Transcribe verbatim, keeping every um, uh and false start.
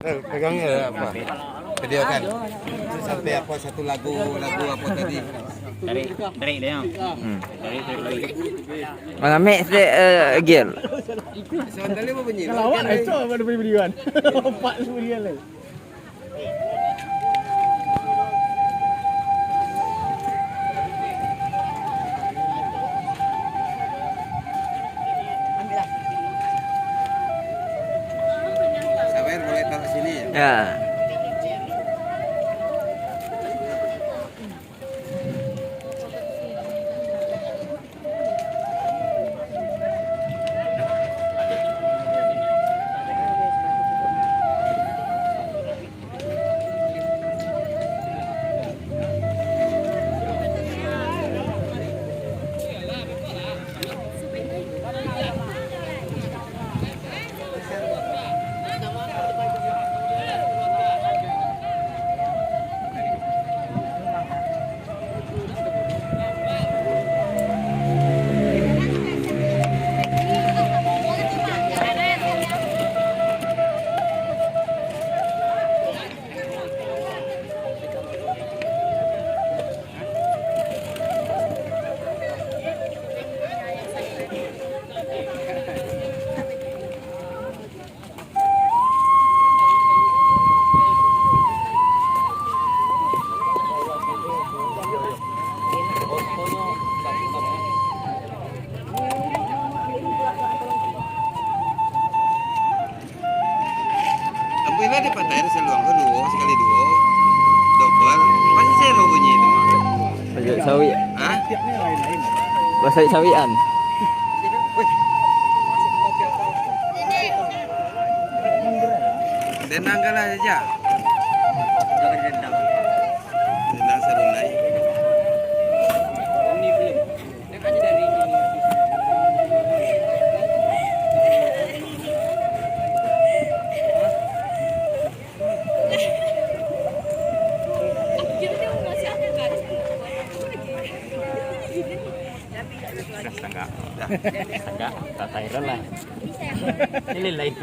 Pegangnya apa? Video kan? Sampai apa satu lagu, lagu apa tadi? Tarik, tarik dia. Hmm. Tarik, tarik, tarik. Malam ni saya, eh, Gil. Sebentar lagi bunyi. Kalau awak, eh, cok, ada bunyi-bunyian. Empat bunyian lagi. Sabar, boleh taruh sini ya? Ya. Ambo ila dipatahin saluang ko duo, sakali duo. Dobel. Masih sero bunyi tu, Mak. Masak sawik. Hah? Masak sawikan. Dendang kalah saja. Dendang sarunai. Dah setengah. Dah setengah. Tak viral lah. Ini lain.